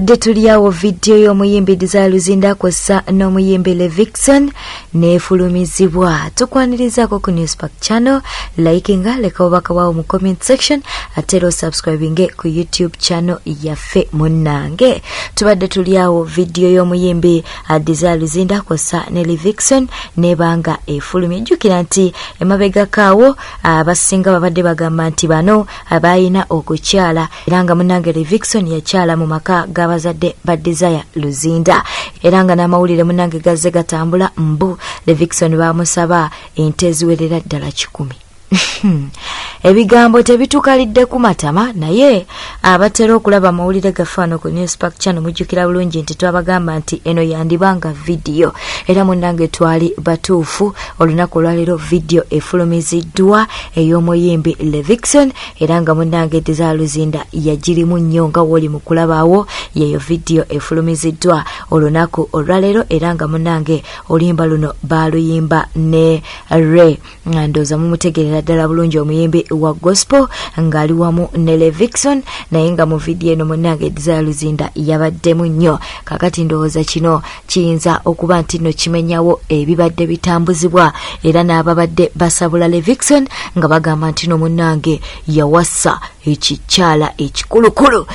Tubadde tuli awo vidiyo y'omuyimbi Desire Luzinda kw'ossa n'omuyimbi Levixone n'efulumizibwa. Tukwanirizaako ku Newspark channel, likinga, leka obubaka bwawo mu comment section ate era osubscribinge ku YouTube channel yaffe munnange. Tubadde tuli awo vidiyo y'omuyimbi Desire Luzinda kw'ossa ne Levixone n'ebanga efulumye. Jjukira nti emabegako awo abasinga babadde bagamba nti bano abalina okukyala era nga munange Levixone yakyala mu maka g'abazadde ba Desire Luzinda era nga n'amawulire munange gazze gatambula mbu Levixone bamusaba ente eziwerera ddala 100. Ebigambo tebitukalidde ku matama, naye abatera okulaba amawulire gaffe wano ku Newspark channel mujjukira bulungi nti twabagamba nti eno yandibanga vidiyo era munnange twali batuufu. Olunaku olwaleero vidiyo efulumiziddwa ey'omuyimbi Levixone era nga munnange Desire Luzinda yagirimu nnyo nga woli mu kulabaawo. Yeyo vidiyo efulumiziddwa olunaku olwaleero era nga munnange oluyimba luno baaluyimba ne Ray, nga ndowooza mumutegeerera ddala bulungi omuyimbi wa gospel ng'ali wamu ne Levixone, naye nga mu vidiyo eno munnange Desire Luzinda yabaddemu nnyo. Kakati ndowooza kino kiyinza okuba nti nno kimenyawo ebibadde bitambuzibwa era n'ababadde basabula Levixone nga bagamba nti no munnange yawasa ekikyala ekikulukulu,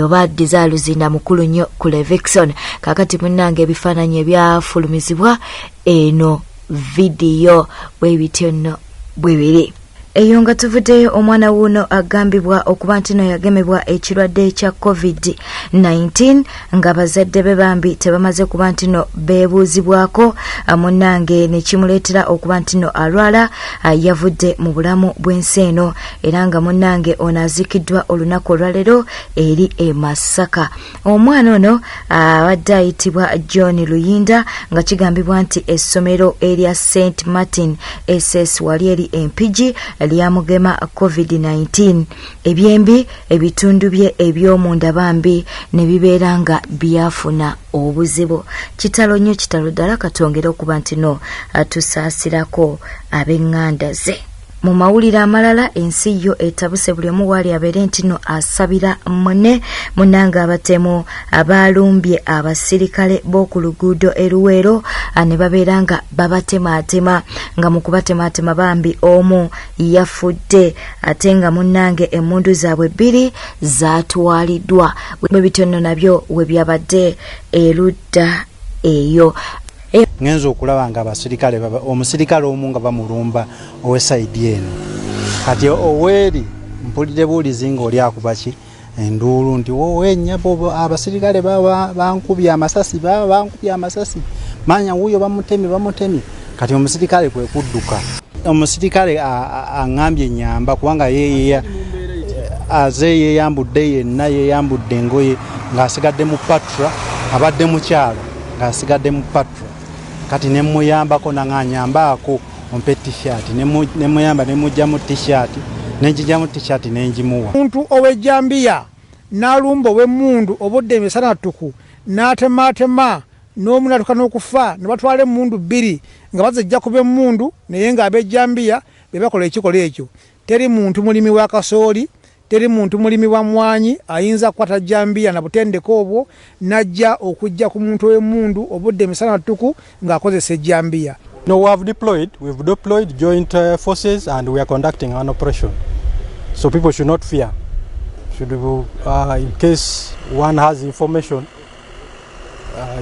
oba Desire Luzinda mukulu nnyo ku Levixone. Kakati munnange ebifaananyi ebyafulumizibwa eno vidiyo bwe bityo nno bwe biri. Eyo nga tuvuddeyo, omwana wuuno agambibwa okuba nti no yagemebwa ekirwadde kya COVID-19 nga bazadde be bambi tebamaze kuba nti no beebuuzibwako, munnange ne kimuleetera okuba nti no alwala, yavudde mu bulamu bw'ensi eno era nga munnange ono aziikiddwa olunaku olwaleero eri e Masaka. Omwana ono abadde ayitibwa John Luyinda nga kigambibwa nti essomero erya St Martin SS wali eri Empigi lyamugema COVID-19. Ebyembi ebitundu bye eby'omunda bambi ne bibeera nga byafuna obuzibu. Kitalo nnyo, kitalo ddala. Katwongere okuba nti no tusaasirako ab'eŋŋanda ze. Mu mawulire amalala, ensi yo etabuse, buli omu waali abeere nti no asabira mune. Munnange abatemu abaalumbye abasirikale b'oku luguudo e Luweero ne babeera nga babatemaatema, nga mu kubatemaatema bambi omu yafudde ate nga munnange emmundu zaabwe 2 zaatwaliddwa. Bwe bityo nno nabyo we byabadde erudda eyo. Ngenza okulaba nga abasirikale, omusirikale omu nga bamulumba ow'esayidi eno, kati oweeri mpulidde buulizi ng'oli akuba ki enduulu nti wowe nnyabo, abasirikale bankubye amasasi, bankubye amasasi, manya wuuyo bamutemye, bamutemye. Kati omusirikale kwe kudduka. Omusirikale aŋŋambye nyamba kubanga ye aze yeeyambudde yenna, yeeyambudde engoye ng'asigadde mu patra, abadde mukyalo ng'asigadde mu patra. Kati ne mmuyambako, naŋŋanyambaako ompe t-shirt, ne muyamba ne mugyamu t-shirt, ne ngigyamu t-shirt ne ngimuwa. Omuntu ow'ejjambiya n'alumba ow'emmundu obudde emisana ttuku n'atemaatema n'omu n'atuuka n'okufa, ne batwala emmundu 2 nga bazijja ku b'emmundu, naye ng'ab'ejjambiya be bakola ekikolwa ekyo. Teri muntu mulimi wa kasooli, teri muntu mulimi wa mmwanyi ayinza kukwata jjambiya na butendeke obwo n'ajja okujja ku muntu ow'emmundu obudde emisana ttuku ng'akozesa ejjambiya. No, we've deployed joint forces and we are conducting an operation. So people should not fear. In case one has information,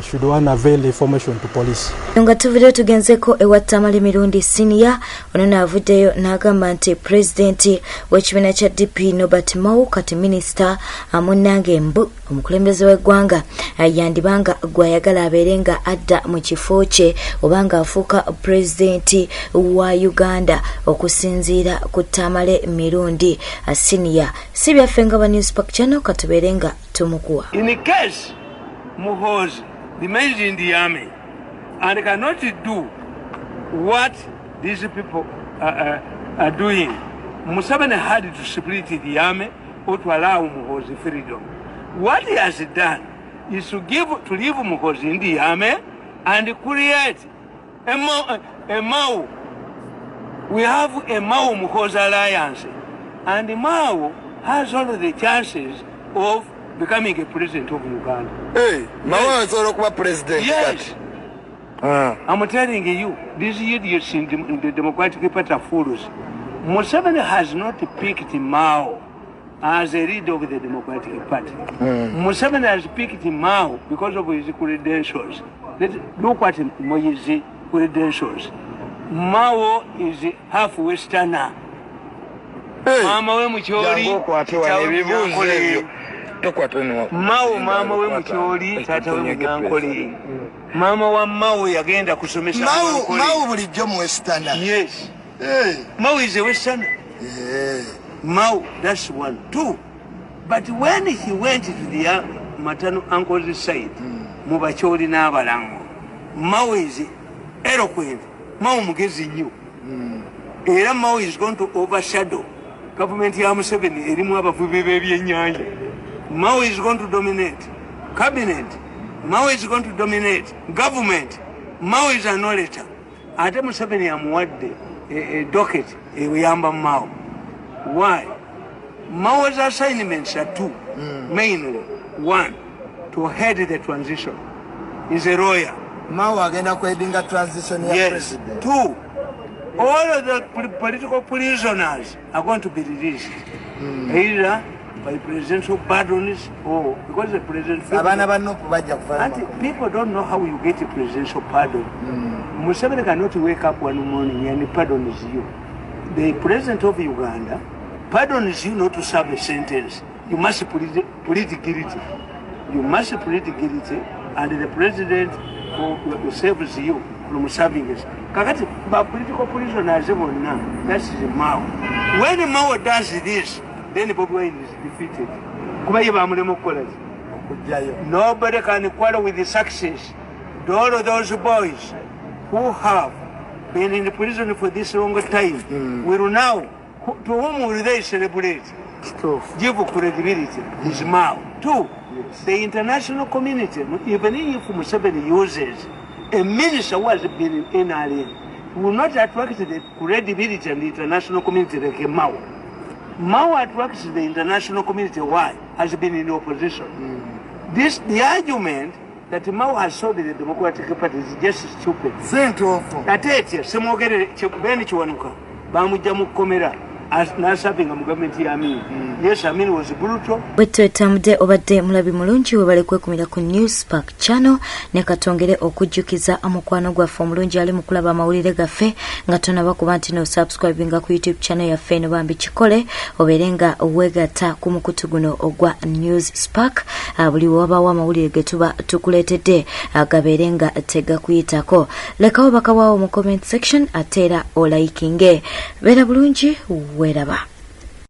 should one avail information to police. Nga tuvuddeyo tugenzeko ewa Tamale Mirundi Senior. Ono naavuddeyo n'agamba nti pulezidenti w'ekibiina kya DP Norbert Mao kati minisita, munnange mbu omukulembeze w'eggwanga yandibanga gw'ayagala abeere nga adda mu kifo kye oba ng'afuuka pulezidenti wa Uganda. Okusinziira ku Tamale Mirundi Senior, si byaffe nga ba Newspark channel, katubeere nga tumukuwa. In case Muhoozi remains in the army and cannot do what these people are doing, Museveni had to split the army or to allow Muhoozi freedom. What he has done is to leave Muhoozi in the army and create a Mao. We have a Mao Muhoozi alliance, and Mao has all the chances of becoming a president of Uganda. Hey, Mao asobola okuba president. Yes. I'm telling you, these idiots in the Democratic Party are fools. Museveni has not picked Mao as a leader of the Democratic Party. Museveni has picked Mao because of his credentials. Look at his credentials. Mao is half Westerner. Mama we mucholi, Mao mama we mucholi, tata we munyankole. Mama wa Mao yagenda kusomesa Mao. Mao bulijjo mu Westerner. Yes. Hey. Mao is a Westerner. Yeah. Mao, that's one. Two. But when he went to the maternal uncle's side, mu bacholi n'abalango, Mao is eloquent. Mao mugezi nnyo. Era Mao is going to overshadow government ya Museveni erimu abavubi b'ebyennyanja. Mao is going to dominate cabinet. Mao is going to dominate government. Mao is an orator. Ate Museveni amuwadde a docket eyamba Mao. Why? Mao's assignments are two, mainly. One, to head the transition. He's a lawyer. Mao agenda kuheadinga transition ya president. Two, all of the political prisoners are going to be released. Either by presidential pardons or because the president... And people don't know how you get a presidential pardon. Museveni cannot wake up one morning and pardons you. The president of Uganda pardons you not to serve a sentence. You must plead guilty. You must plead guilty, and the president who saves you from serving us. Kakati, but political prisoners, that's the Mao. When Mao does this, then Bobi Wine is defeated. Nobody can quarrel with the success. All of those boys who have been in prison for this long time will now, to whom will they celebrate? Give credibility is Mao. Two, the international community, even if Museveni uses a minister who has been in NRM, will not attract the credibility and the international community like Mao. Mao attracts the international community. Why? Has been in opposition. The argument that Mao has sold the Democratic Party is just stupid. Ate Ssemogerere Ben Kiwanuka bamujja mu kkomera n'asavinga mu gavumenti ya Amin. Yes, Amin was brutal. Bwetwetambudde obadde mulabi mulungi, webale kwekumira ku News Park Channel ne katongere okujjukiza omukwano gwaffe omulungi ali mu kulaba amawulire gaffe nga tonaba kuba nti no subscribinga ku YouTube channel yaffe eno, bambi kikole obeere nga weegatta ku mukutu guno ogwa News Spark. Buli wabaawo amawulire ge tuba tukuleetedde gabeere nga tegakuyitako. Lekawo bakawaawo mu comment section ate era olikinge. Beera bulungi, weeraba.